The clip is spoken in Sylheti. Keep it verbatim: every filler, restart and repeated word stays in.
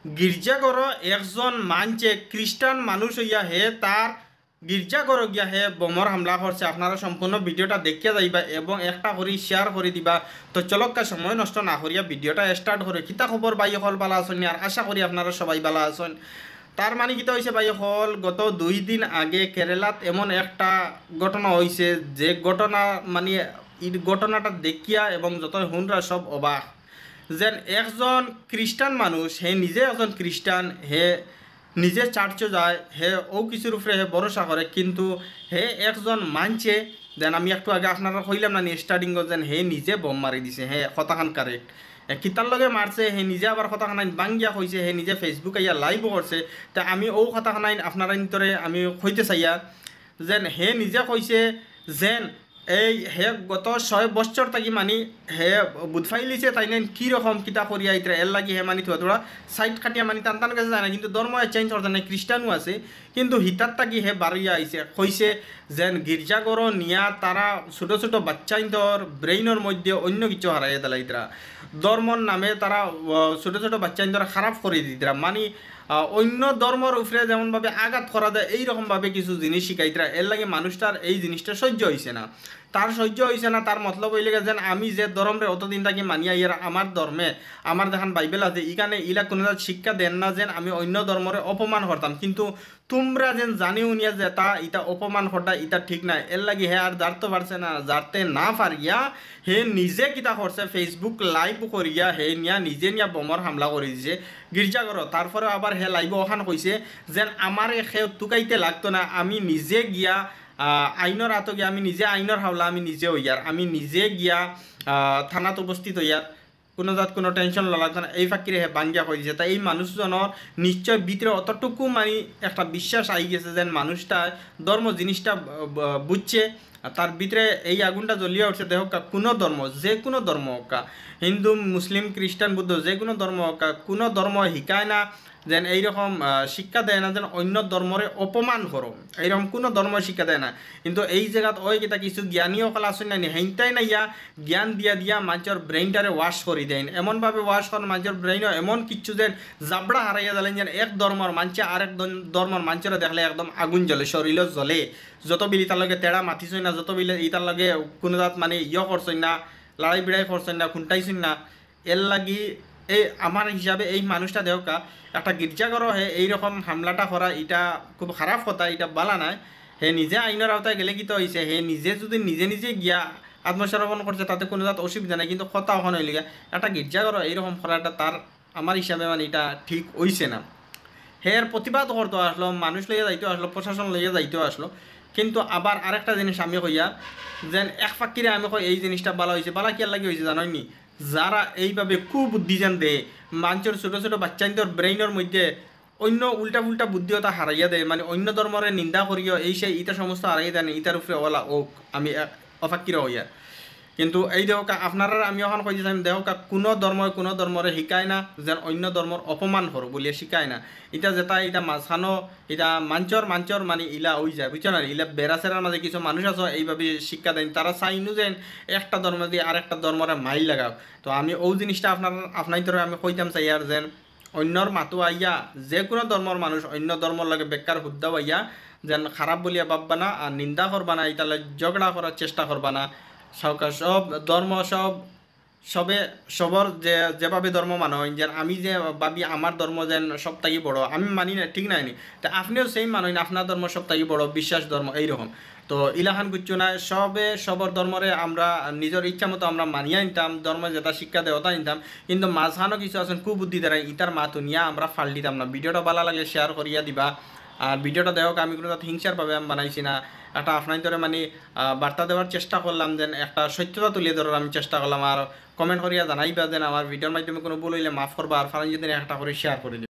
গির্জাঘরো একজন মানষে, খ্রিস্টান মানুষ অইয়া, হে তার গির্জাঘরো গিয়া হে বোমর হামলা করছে। আপনারা সম্পূর্ণ ভিডিওটা দেখিয়া যাইবা এবং একটা করি শেয়ার করি দিবা। তো চলউক্কা, সময় নষ্ট না করিয়া ভিডিওটা স্টার্ট করি। কিতা খবর ভাই অকল, বালা আছইন নি? আর আশা করি আপনারা সবাই বালা আছইন। তার মানে কিতা অইছে ভাই অকল, গত দুই দিন আগে কেরালাত এমন একটা ঘটনা অইছে, যে ঘটনা মানে ই ঘটনাটা দেখিয়া এবং যত হুনরা সব অবাক। যেন একজন খ্রিস্টান মানুষ, হে নিজে একজন খ্রিস্টান, হে নিজে চার্চো যায়, হে অউ কিছুর উপরে হে ভরসা করে, কিন্তু হে একজন মানষে, যেন আমি একটু আগে আপনারারে কইলাম না নি স্টার্টিংও, যেন হে নিজে বোম মারি দিছে, হে কথাখান কারেক্ট। এ, কিতার লগে মারছে, হে নিজে আবার কথাখানাইন ভাঙ্গিয়া কইছে, হে নিজে Facebook আইয়া লাইভও করছে। তে আমি অউ কথাখানাইন আপনারাইন্তরে আমি কইতে চাইয়ার, যেন হে নিজে কইছে, যেন এই হে গত ছয় বছর থাকি মানি হে বুঝ পাইলিছে তাইন কিরকম কিতা করিয়া আইতরা, এরলাগি হে মানি থুড়া থুড়া সাইড কাটিয়া মানি তান তান গেছে যায় না, কিন্তু ধর্ম চেঞ্জ করছে না, খ্রিস্টানও আছে, কিন্তু হিতার থাকি হে বারইয়া আইছে, কইছে যেন গির্জাঘরো নিয়া তারা ছোট ছোট বাচ্চাইন্তর ব্রেইনর মধ্যে অন্য কিছু হারাইয়া দিলাইতরা, ধর্মর নামে তারা, আহ, ছোট ছোট বাচ্চাইন্তর খারাপ করি দিতরা, মানি, আহ, অন্য ধর্মর উপরে যেমন ভাবে আঘাত করা যায়, এইরকম ভাবে কিছু জিনিস শিখাইতরা। এরলাগি মানুষটার এই জিনিসটা সহ্য অইছে না। তার সহ্য অইছে না, তার মতলব অইলে গিয়া যেন আমি যে ধর্মরে অতদিন থাকি মানিয়া আইয়ার, আমার ধর্মে, আমার যেখান বাইবেল আছে, ইখানে ইলা কুনু জাত শিক্ষা দেন না যেন আমি অন্য ধর্মরে অপমান করতাম, কিন্তু তুমরা যেন জানি উনিয়া যেতা ইতা অপমান করতা, ইতা ঠিক নায়। এরলাগি হে আর জারতো পারছে না, জারতে না পারিয়া হে নিজে কিতা করছে, Facebook লাইভ করিয়া হে নিয়া নিজে নিয়া বোমর হামলা করি দিছে গির্জাঘরো। তারপরে আবার হে লাইভো অখান কইছে যেন আমারে কেউ তুকাইতে লাগতো না, আমি নিজে গিয়া, আহ, আইনর আতো গিয়া, আমি নিজে আইনর হাওলা, আমি নিজে অইয়ার, আমি নিজে গিয়া, আহ, থানাত উপস্থিত অইয়ার, কুনু জাত কুনু টেনশন লওয়া লাগতো না। এই ফাকিরে হে ভাঙ্গিয়া কই দিছে। তা এই মানুষজনর নিশ্চয় ভিতরে অতটুকু মানি একটা বিশ্বাস আই গেছে যেন মানুষটা ধর্ম জিনিসটা ব-, ব-, বুঝছে, আর তার ভিতরে এই আগুনটা জ্বলিয়া উঠছে। দেখউক্কা, কুনু ধর্ম, যে কুনু ধর্ম অউক্কা, হিন্দু, মুসলিম, খ্রিস্টান, বুদ্ধ, যে কুনু ধর্ম অউক্কা, কুনু ধর্ম হিকায় না যেন এইরকম, আহ, শিক্ষা দেয় না যেন অন্য ধর্মরে অপমান করো, এইরকম কুনু ধর্ম শিক্ষা দেয় না। কিন্তু এই জাগাত অউ কিতা কিছু জ্ঞানী অকল আছইন না নি, হেইন্তাইন আইয়া জ্ঞান দিয়া দিয়া মানষর ব্রেইনটারে ওয়াশ করি দেইন, এমনভাবে ওয়াশ করইন মানষর ব্রেইনও এমন কিছু যেন জাবড়া হারাইয়া দিলাইন যেন এক ধর্মর মানষে আরেক ধন-, ধর্মর মানষরে দেখলে একদম আগুন জ্বলে, শরীরও জ্বলে। যত বেইল ইতার লগে তেড়া মাতিছইন না, যত বেইল ইতার লগে কুনু জাত মানি ইয়ে করছইন না, লড়াই বিড়াই করছইন না, খুনটাইছইন না, এরলাগি এই আমার হিসাবে এই মানুষটা দেখউক্কা, একটা গির্জাঘরো হে এইরকম হামলাটা করা, ইটা খুব খারাপ কথা, ইটা বালা নায়। হে নিজে আইনর আওতায় গেলে কিতা অইছে, হে নিজে যুদি নিজে নিজে গিয়া আত্মসমর্পণ করছে, তাতে কুনু জাত অসুবিধা নাই, কিন্তু কথা অখান অইলো গিয়া, একটা গির্জাঘরো এইরকম করাটা তার আমার হিসাবে মানি ইটা ঠিক অইছে না। হের প্রতিবাদ করতো আসলো, মানুষ লইয়া যাইতো আসলো, প্রশাসন লইয়া যাইতো আসলো, কিন্তু আবার আরেকটা জিনিস আমি কইয়ার, যেন এক ফাকিরে আমি কই এই জিনিসটা বালা অইছে, বালা কিয়ার লাগি অইছে জানইন নি? যারা এইভাবে কুবুদ্ধি যেন দেয়, মানষর ছোট ছোট বাচ্চাইন্তর ব্রেইনর মধ্যে অন্য উল্টা পুল্টা বুদ্ধি অতা হারাইয়া দেয়, মানি অন্য ধর্মরে নিন্দা করিও, এই সেই ইতা সমস্ত হারাইয়া দেয়, ইতার উপরে অলা অউক, আমি এক-, অফাকিরা অইয়ার। কিন্তু এই দেখউক্কা, আপনারারে আমি অখান কইতে চাই, দেখউক্কা, কুনু ধর্মই কুনু ধর্মরে হিকায় না যেন অন্য ধর্মর অপমান করো বুলিয়া শিখায় না। ইতা যেতা, ইতা মাঝখানো, ইতা মানষর, মানষর মানি ইলা অইযায়, বুঝছো না? ইলা বেড়াছেড়ার মাঝে কিছু মানুষ আছে এইভাবে শিক্ষা দেইন, তারা চাইনউ যেন একটা ধর্ম দি আরেকটা ধর্মরে মাইর লাগাউক। তো আমি অউ জিনিসটা আপনার, আপনাইন্তরে আমি কইতাম চাইয়ার যেন অন্যর মাতো আইয়া, যে কুনু ধর্মর মানুষ অন্য ধর্মর লগে বেকার হুদ্দা অইয়া যেন খারাপ বুলিয়া ভাববা না, আর নিন্দা করবা না, ইতার লগে ঝগড়া করার চেষ্টা করবা না। সব, সব ধর্ম, সব, সবে, সবর যে, যেভাবে ধর্ম মানইন, যেন আমি যে ভাবি আমার ধর্ম যেন সব থাকি বড়, আমি মানি না, ঠিক নায় নি? তে আপনেও same মানইন, আপনার ধর্ম সব থাকি বড়, বিশ্বাস ধর্ম এইরকম। তো ইলাখান কিচ্ছু নায়, সবে সবর ধর্মরে আমরা নিজর ইচ্ছা মতো আমরা মানিয়া নিতাম, ধর্মে যেতা শিক্ষা দেয় অতা নিতাম, কিন্তু মাঝখানো কিছু আছইন কুবুদ্ধি দেরাইন, ইতার মাত হুনিয়া আমরা ফাল দিতাম না। ভিডিওটা বালা লাগলে share করিয়া দিবা। আর ভিডিওটা দেখউক্কা, আমি কুনু তাত হিংসার ভাবে আমি বানাইছি না, একটা আপনাইন্তরে মানি, আহ, বার্তা দেওয়ার চেষ্টা করলাম, যেন একটা সত্যতা তুলিয়া ধরার আমি চেষ্টা করলাম। আর comment করিয়া জানাইবা যেন আমার ভিডিওর মাধ্যমে কুনু ভুল অইলে মাফ করবা, আর ফালাইন যদি একটা করি share করি দিবা।